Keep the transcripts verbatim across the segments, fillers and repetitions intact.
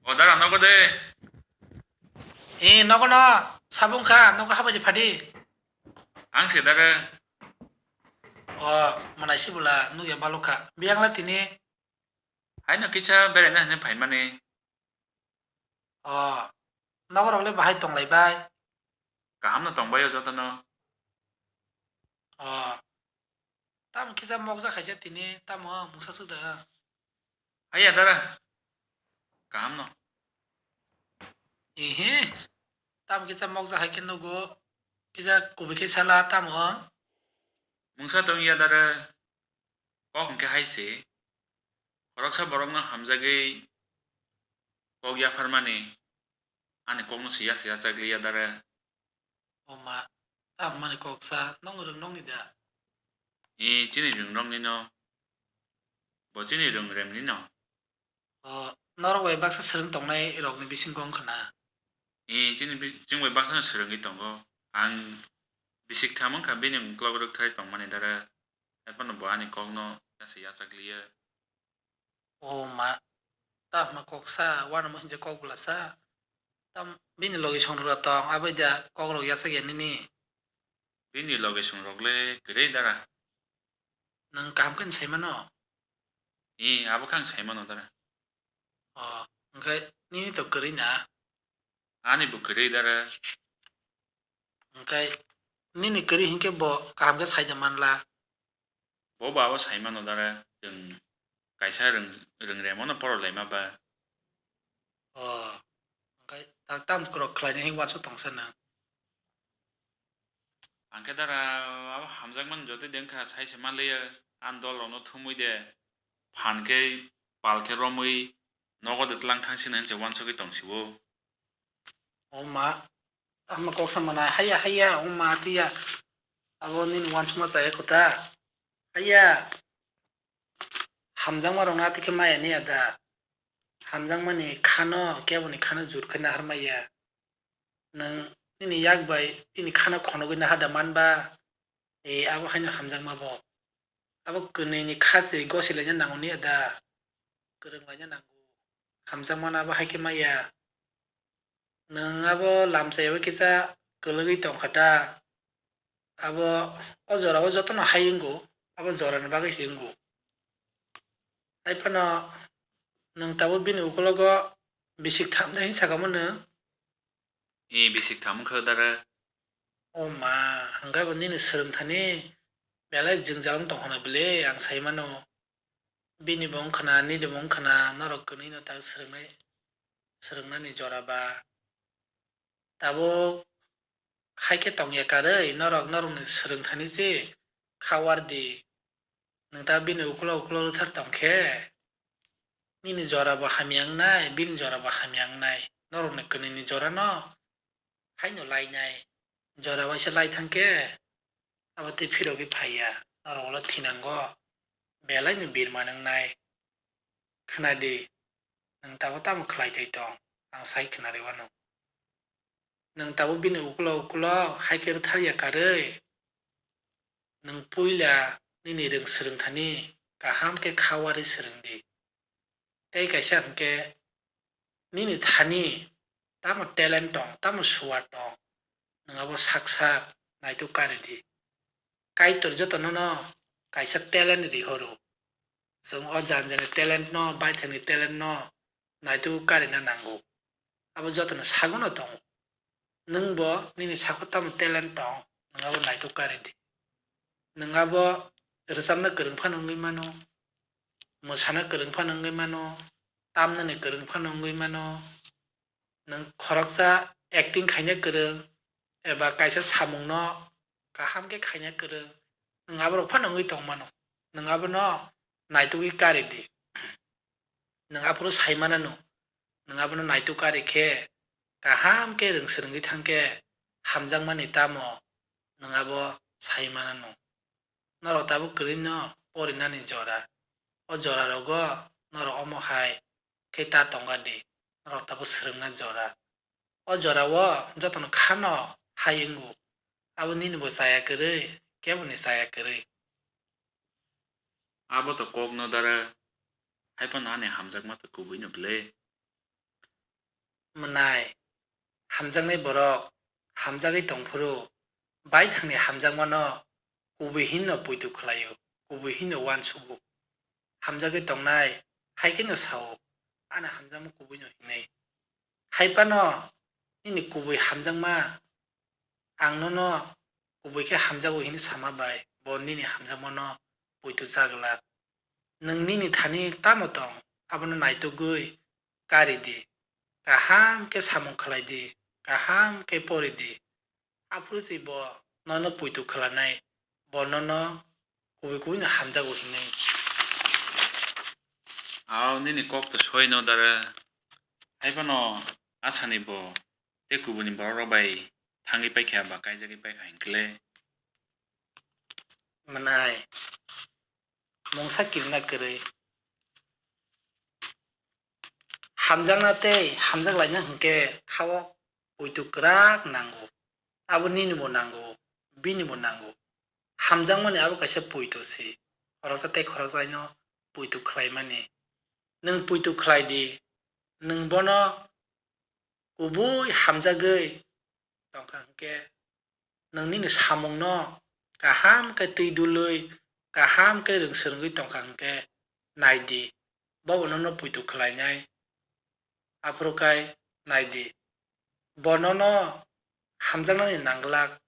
O dara nogo de. E, nogo no, sabung kha, nogo habai di phadi. Ang se dara. O, manai si bula, nugya balok kha. Biyang la tini. Hai no kisa berai na hwnwi phai mani. O, nogo rok le bahai tong lai bai. Kaham no tong bai o joto no. O, tamo kisa mokjak khaisa tini, tamo mungsa swk da. Haiya dara. Kaham no. Ehe. Tamo kisa mokjak hai khe nugo. Kisa kubui khe sala tamo. Mungsa tong ya dara. Kok hwnkhe hai se. Khoroksa borok no hamjagwi kok yaphar mani. Ani kok no se ya se ya chagli ya dara. O ma, tamo mani kok sa, nong rwng nong ni da? E, chini rwng nong ni no. Bo chini rwng rem ni no. O, norok bai baksa swrwng tongnai rok ni bisingo wng khna. E, chini bi-, chwng bai baksa no swrwngwi tongo. Ang bisik tham wngkha, bini uklok rwk thai tong mani dara. Hai phano bo ani kok no ya se ya chagli ya. O ma, tamo kok sa, uanamo hinjak kok bwla sa. Tam, bini logi songrok tong, abai da kok rok yachak ya nini. Bini logi songrok le kwrwi dara. Nwng kaham khe sai mano? I, abo khe ang sai mano dara. O, hwnkhe nini to kwrwi na? Ani bo kwrwi dara. Hwnkhe nini kwrwi hinkhe bo kaham khe sai da manla. Bo ba abo sai mano dara, chwng kaisa rwng, rwng remo no porok laima ba. O, hwnkhe tak tam kwrwk khlaina hik uansuk tongsa nwng. Ang khe dara abo hamjakmani jotoi de wngkha, sai se manliya, ani dol rok no thumui de, phan khe pal khe romwi nogo de tlang thang sino hinse uansugwi tong sibo. O ma, ama kok sa mana, haya, haya, o ma, tiya. Abo nini uansukma chaya kota. Haya. Hamjakma rok no atikhe maya niya da. Hamjakmani khano, keboni khano jur khe nahar maya. Nwng nini yak bai bini khano khonogwi nahar da man ba? E, abo haino hamjakma bo. Abo kwnwi ni kha se gosi laina nango niya da. Kwrwng laina nango. Hamjakmano abo hai khe maya. Nwng abo lamchai bai kisa kwlwgwi tong kha da? Abo o jora o jotono hai wngo, abo jora ni bagwi se wngo. Hai phano nwng tabuk bini ukulogo bisik tham de hin saka mano? I bisik tham wngkha dara. O ma, hwnkhe bo nini swrwng thani belai jwngjal wng tong khna bwle, ang sai mano. Bini bo wng khna, nini bo wng khna, norok kwnwi no tak swrwngnai, swrwngnani jora ba. Tabuk hai khe tong ya karwi, norok norokni swrwng thani se kha war di. Nwng ta bini ukulo ukulo rwthar tong khe, nini jora bo hamya wngnai, bini jora bo hamya wngnai. Norokni kwnwini jora no haino lainai. Jora waisa lai thang khe, abo tei phirogwi phai ya. Norok ulo thinango, belai no birman wngnai. Khna di, nwng tabuk tamo khlai thai tong, ang sai khna rwi uanw. Nwng tabuk bini ukulo ukulo hai khe rwthar ya karwi, nwng puila nini rwng swrwng thani kaham khe kha warwi swrwng di. Tei kaisa hwnkhe nini thani tamo talent tong, tamo suwar tong, nwng abo sak sak naituk kari di. Kaitor jotono no kaisa talent rihoro. Chwng o jani jani talent no, baithangni talent no naituk karina nango. Abo jotono sagono tongo. Nwng bo nini sago tamo talent tong, nwng abo naituk kari di. Nwng abo rwchapna kwrwng phano wngwi mano, mwsana kwrwng phano wngwi mano, tamnani kwrwng phano wngwi mano. Nwng khoroksa acting khaina kwrwng eba kaisa samungno kaham khe khaina kwrwng, nwng aborok phano wngwi tong mano. Nwng abono naitugwi kari di. Nwng aphuru sai manano, nwng abono naituk kari khe, kaham khe rwng swrwngwi thang khe, hamjakmani tamo nwng abo sai manano. Norok tabuk kwrwino porinani jora. O jorarogo norok omo hai khe ta tongkha di, norok tabuk swrwngna jora. O jorao jotono khano hai wngo, abo nini bo chaya kwrwi, kebo ni chaya kwrwi. Abo to kok no dara, hai phano ani hamjakma to kubui no bwle. Mwnai, hamjaknai borok hamjagwi tongphuru, baithangni hamjakmano kubui hinno poito khlaio, kubui hinno uansugo. Hamjagwi tongnai hai kheno sao, "Ani hamjakma kubuino hinwi." Hai phano nini kubui hamjakma, ang nono kubui khe hamjago hinwi sama bai bo nini hamjakmano poito cha glak. Nwng nini thani tamo tong, abono naitugwi kari di. Kaham khe samung khlai di, kaham khe pori di. Aphuru se bo nono poito khlainai, bo nono kubui kubuino hamjago hinwi. Ao, nini kok to soi no dara. Hai phano asani bo tei kubuini borok rok bai thangwi paikha ba kaijagwi paikha hinkhe le. Mwnai, mungsa kirina kwrwi. Hamjakna tei hamjak laina hinkhe khao poito kwrak nango. Abo nini bo nango, bini bo nango. Hamjakmani abo kaisa poito se. Khoroksa tei khoroksa no poito khlaimani. Nwng poito khlai di, nwng bono kubui hamjagwi tongkha hinkhe, nwng nini samungno kaham khe twi dului, kaham khe rwng swrwngwi tongkha hinkhe nai di, bobo nono poito khlainai. Aphuru kai nai di, bo nono hamjaknani nang glak,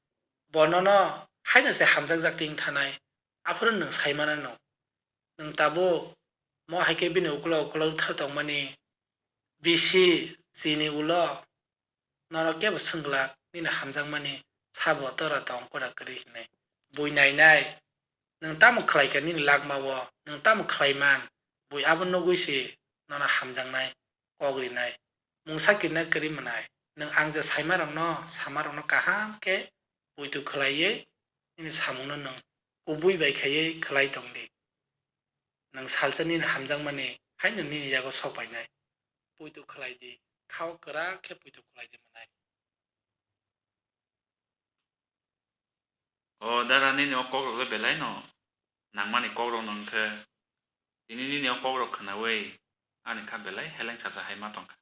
bo nono haino se hamjakjak twi wng thanai, aphuru nwng sai manano. Nwng tabuk mo hai khe bini ukulok ukulok thar tongmani, bisi chini ulo norok kebo swng glak, nini hamjakmani sabo tora tong kura kwrwi hinwi. Bui nainai, nwng tamo khlai kha nini lakmao, nwng tamo khlai man, bui abo nugwi se nono hamjaknai kok rinai. Mungsa kirina kwrwi mwnai, nwng ang je saimarokno, samarokno kaham khe poito khlaiwi nini samungno nwng kubui bai khaiwi khlai tong di. Nwng salsa nini hamjakmani haino nini yago sok painai. Poito khlai di, khao kwrak khe poito khlai di mwnai. O dara, nini o kokrok le belai no nangmani kokrok no wngkhe, tini nini o kokrok khwnawi ani kha belai heleng sacha hai ma tongkha.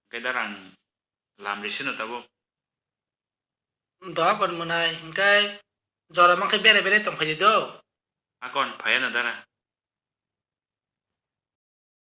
Hwnkhe dara ang lam risino tabuk. Dohakon mwnai, hwnkhe jora mankhe bere bere tongphai di do. Akon phaiya no dara,